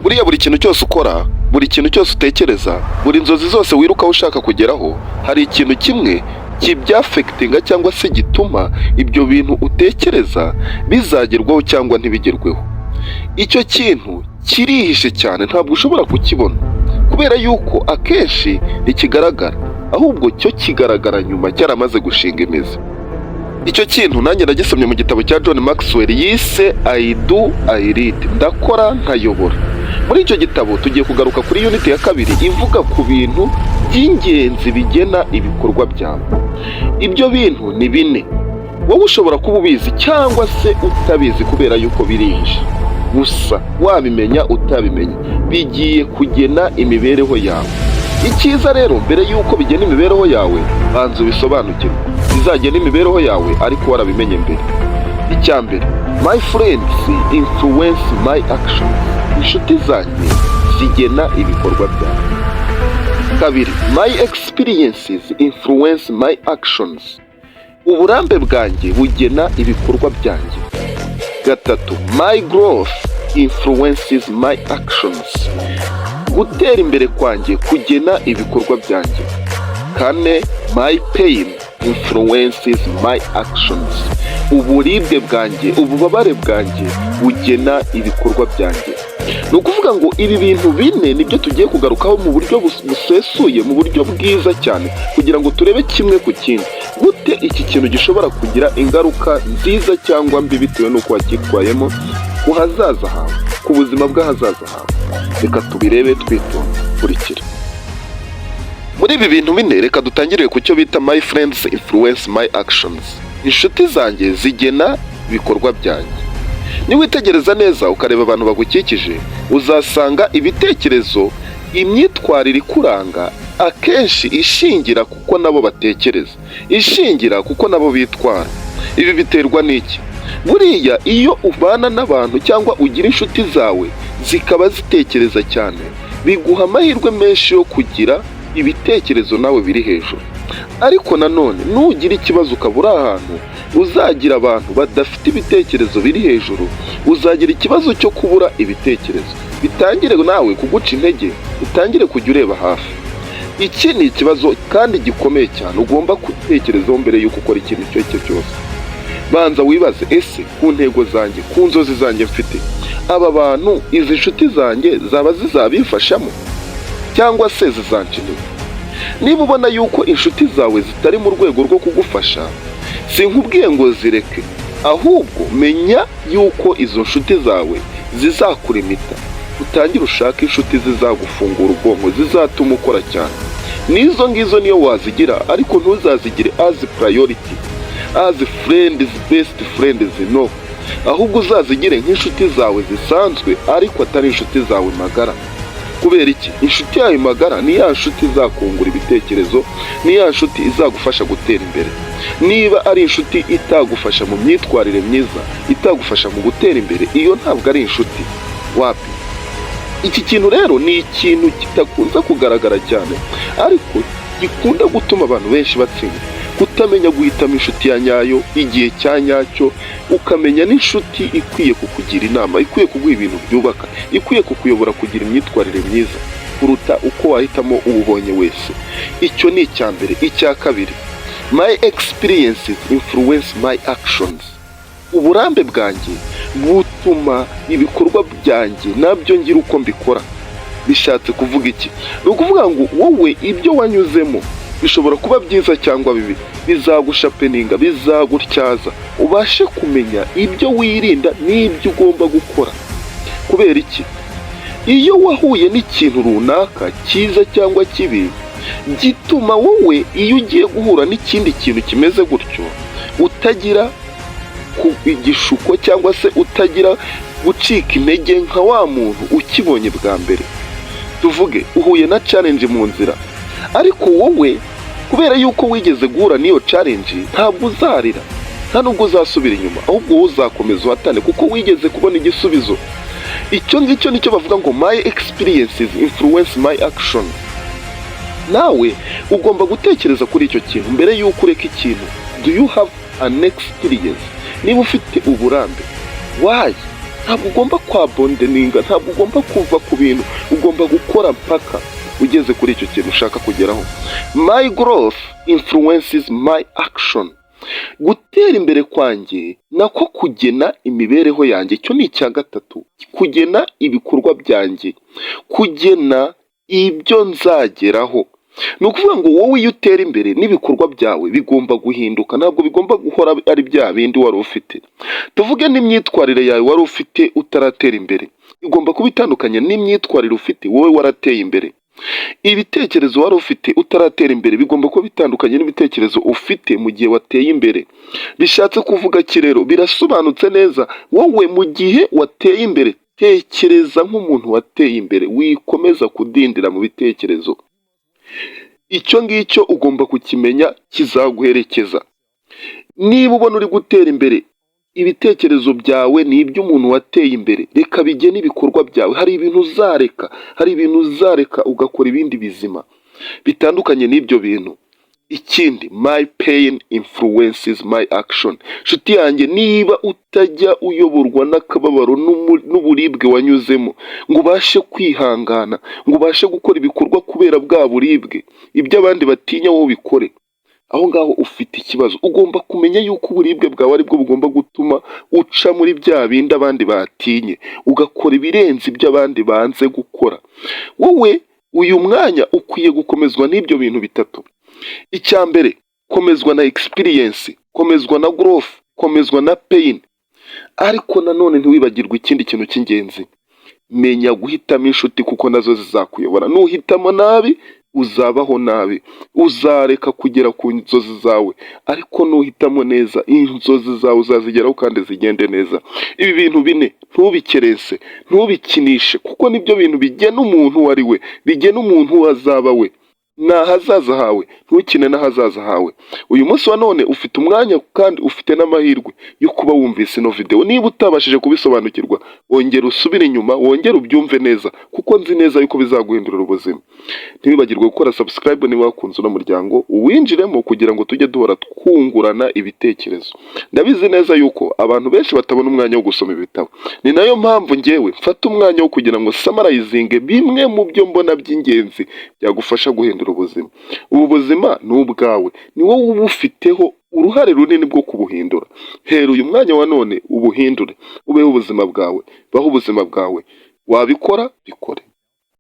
Buriya buri kintu cyose ukora, buri kintu cyose utekereza, buri nzozi zose wirukaho ushaka kugeraho, hari ikintu kimwe kibyaffectinga cyangwa se gituma ibyo bintu utekereza bizagerwaho cyangwa ntibigerweho. Icyo kintu kirihishe cyane, ntabwo ushobora kukibona kubera yuko akenshi ntikigaragara, ahubwo cyo kigaragara nyuma cyaramaze gushinga imizi. Icyo kintu nanjye nagisomye mu gitabo cya John Maxwell yise "I Do, I Lead", ndakora nkayobora. Muri icyo gitabo tugiye kugaruka kuri unit ya kabiri ivuga ku bintu by'ingenzi bigena ibikorwa byawe. Ibyo bintu ni bine. Wowe ushobora kuba ubizi cyangwa se utabizi kubera yuko birihishe. Gusa wabimenya utabimenya, bigiye kugena imibereho yawe. Icyiza rero, mbere y'uko bigena imibereho yawe, banza ubisobanukirwe. Bizagena imibereho yawe ariko warabimenye mbere. Icya mbere, my friends influence my actions, inshuti zanjye zigena ibikorwa byanjye. Kabiri, my experiences influence my actions, uburambe bwanjye bugena ibikorwa byanjye. Gatatu, my growth influences my actions, gutera imbere kwanjye kugena ibikorwa byanjye. Kane, my pain influences my actions, uburibwe bwanjye, ububabare bwanjye bugena ibikorwa byanjye. Ni ukuvuga ngo ibi bintu bine nibyo tugiye kugarukaho mu buryo busesuye, mu buryo bwiza cyane, kugira ngo turebe kimwe ku kindi gute iki kintu gishobora kugira ingaruka nziza cyangwa mbi bitewe n'uko wacyitwayemo ku hazaza hawe, ku buzima bw'ahazaza hawe. Reka tubirebe twitonze. Kurikira. Muri ibi bintu bine, reka dutangirire ku cyo bita "my friends influence my actions", inshuti zanjye zigena ibikorwa byanjye. Niwitegereza neza ukareba abantu bagukikije, uzasanga ibitekerezo, imyitwarire ikuranga akenshi ishingira kuko nabo batekereza, ishingira kuko nabo bitwara. Ibi biterwa n'iki? Buriya iyo ubana n'abantu cyangwa ugira inshuti zawe zikaba zitekereza cyane, biguha amahirwe menshi yo kugira ibitekerezo nawe biri hejuru. Ariko nanone nugira ikibazo ukaba uri ahantu uzagira abantu badafite ibitekerezo biri hejuru, uzagira ikibazo cyo kubura ibitekerezo, bitangire nawe kuguca intege, utangire kujya ureba hafi. Iki ni ikibazo kandi gikomeye cyane ugomba gutekerezaho mbere y'uko ukora ikintu icyo ari cyo cyose. Banza wibaze: ese ku ntego zanjye, ku nzozi zanjye mfite, aba bantu, izi nshuti zanjye zaba zizabimfashamo cyangwa se zizanshiniwe? Niba ubona yuko inshuti zawe zitari mu rwego rwo kugufasha, sinkubwiye ngo zireke, ahubwo menya yuko izo nshuti zawe zizakulimita, utangire ushake inshuti zizagufungura ubwonko, zizatuma ukora cyane. N'izo ngizo niyo wazigira, ariko ntuzazigire as priority, as friends, best friends, no, ahubwo uzazigire nk'inshuti zawe zisanzwe ariko atari inshuti zawe magara. Kubera iki? Inshuti yawe magara ni ya nshuti izakungura ibitekerezo, ni ya nshuti izagufasha gutera imbere. Niba ari inshuti itagufasha mu myitwarire myiza, itagufasha mu gutera imbere, iyo ntabwo ari inshuti, wapi. Iki kintu rero ni ikintu kidakunze kugaragara cyane ariko gikunda gutuma abantu benshi batsinda: kutamenya guhitamo inshuti ya nyayo igihe cya nyacyo, ukamenya n'inshuti ikwiye kukugira inama, ikwiye kuguha ibintu byubaka, ikwiye kukuyobora kugira imyitwarire myiza kuruta uko wahitamo uwo ubonye wese. Icyo ni icya mbere. Icya kabiri, my experiences influence my actions, uburambe bwanjye butuma ibikorwa byanjye nabyo ngira uko mbikora. Bishatse kuvuga iki? Ni ukuvuga ngo wowe ibyo wanyuzemo bishobora kuba byiza cyangwa bibi, bizagusharpeninga, bizagutyaza, ubashe kumenya ibyo wirinda n'ibyo ugomba gukora. Kubera iki? Iyo wahuye n'ikintu runaka cyiza cyangwa kibi, gituma wowe iyo ugiye guhura n'ikindi kintu kimeze gutyo utagira ku igishuko cyangwa se utagira gucika intege nka wa muntu ukibonye bwa mbere. Tuvuge uhuye na challenge mu nzira, ariko wowe kubera yuko wigeze guhura n'iyo challenge, ntabwo uzarira, nta nubwo uzasubira inyuma, ahubwo wowe uzakomeza uhatane kuko wigeze kubona igisubizo. Icyo ngicyo nicyo bavuga ngo "my experiences influence my action". Nawe ugomba gutekereza kuri icyo kintu mbere y'uko ureka ikintu. Do you have an experience? Niba ufite uburambe, why? Ntabwo ugomba kwabandoninga, ntabwo ugomba kuva ku bintu, ugomba gukora mpaka ugeze kuri icyo kintu ushaka kugeraho. My growth influences my action. Gutera imbere kwanjye nako kugena imibereho yanjye. Icyo ni icya gatatu: kugena ibikorwa byanjye, kugena ibyo nzageraho. Ni ukuvuga ngo wowe iyo utera imbere, n'ibikorwa byawe bigomba guhinduka, ntabwo bigomba guhora ari bya bindi wari ufite. Tuvuge n'imyitwarire yawe wari ufite utaratera imbere igomba kuba itandukanye n'imyitwarire ufite wowe warateye imbere. Ibitekerezo wari ufite utaratera imbere bigomba kuba bitandukanye n'ibitekerezo ufite mu gihe wateye imbere. Bishatse kuvuga ki rero? Birasobanutse neza. Wowe mu gihe wateye imbere, tekereza nk'umuntu wateye imbere, wikomeza kudindira mu bitekerezo. Icyo ngicyo ugomba kukimenya, kizaguherekeza. Niba ubona uri gutera imbere, ibitekerezo byawe ni iby'umuntu wateye imbere, reka bigene ibikorwa byawe. Hari ibintu uzareka, hari ibintu uzareka ugakora ibindi bizima bitandukanye n'ibyo bintu. Ikindi, my pain influences my action. Nshuti yanjye, niba utajya uyoborwa n'akababaro n'uburibwe wanyuzemo, ngo ubashe kwihangana, ngo ubashe gukora ibikorwa kubera bwa buribwe, ibyo abandi batinya wowe ubikore, aho ngaho ufite ikibazo. Ugomba kumenya yuko uburibwe bwawe aribwo bugomba gutuma uca muri bya bindi abandi batinye, ugakora ibirenze ibyo abandi banze gukora. Wowe uyu mwanya ukwiye gukomezwa n'ibyo bintu bitatu. Icya mbere, komezwa na experience, komezwa na growth, komezwa na pain. Ariko nanone ntiwibagirwe ikindi kintu cy'ingenzi: menya guhitamo inshuti, kuko nazo zizakuyobora. Nuhitamo nabi, uzabaho nabi, uzareka kugera ku nzozi zawe, ariko nuhitamo neza, inzozi zawe uzazigeraho kandi zigende neza. Ibi bintu bine ntubikerense, ntubikinishe, kuko nibyo bintu bigena umuntu uwo ari we, bigena umuntu uwo azaba we. Ni ahazaza hawe, ntukine n'ahazaza hawe. Uyu munsi wa none ufite umwanya kandi ufite n'amahirwe yo kuba wumvise ino video. Niba utabashije kubisobanukirwa, wongera usubire inyuma, wongere ubyumve neza, kuko nzi neza yuko bizaguhindurira ubuzima. Ntiwibagirwe gukora subscribe niba wakunze uno muryango, uwinjiremo kugira ngo tujye duhora twungurana ibitekerezo. Ndabizi neza yuko abantu benshi batabona umwanya wo gusoma ibitabo, ni nayo mpamvu ngewe mfata umwanya wo kugira ngo summarizinge bimwe mu byo mbona by'ingenzi byagufasha guhindura ubuzima. Ubu buzima ni ubwawe, ni wowe uba ufiteho uruhare runini bwo kubuhindura. Hera uyu mwanya wa none ubuhindure, ubeho ubuzima bwawe, baho ubuzima bwawe. Wabikora, bikore.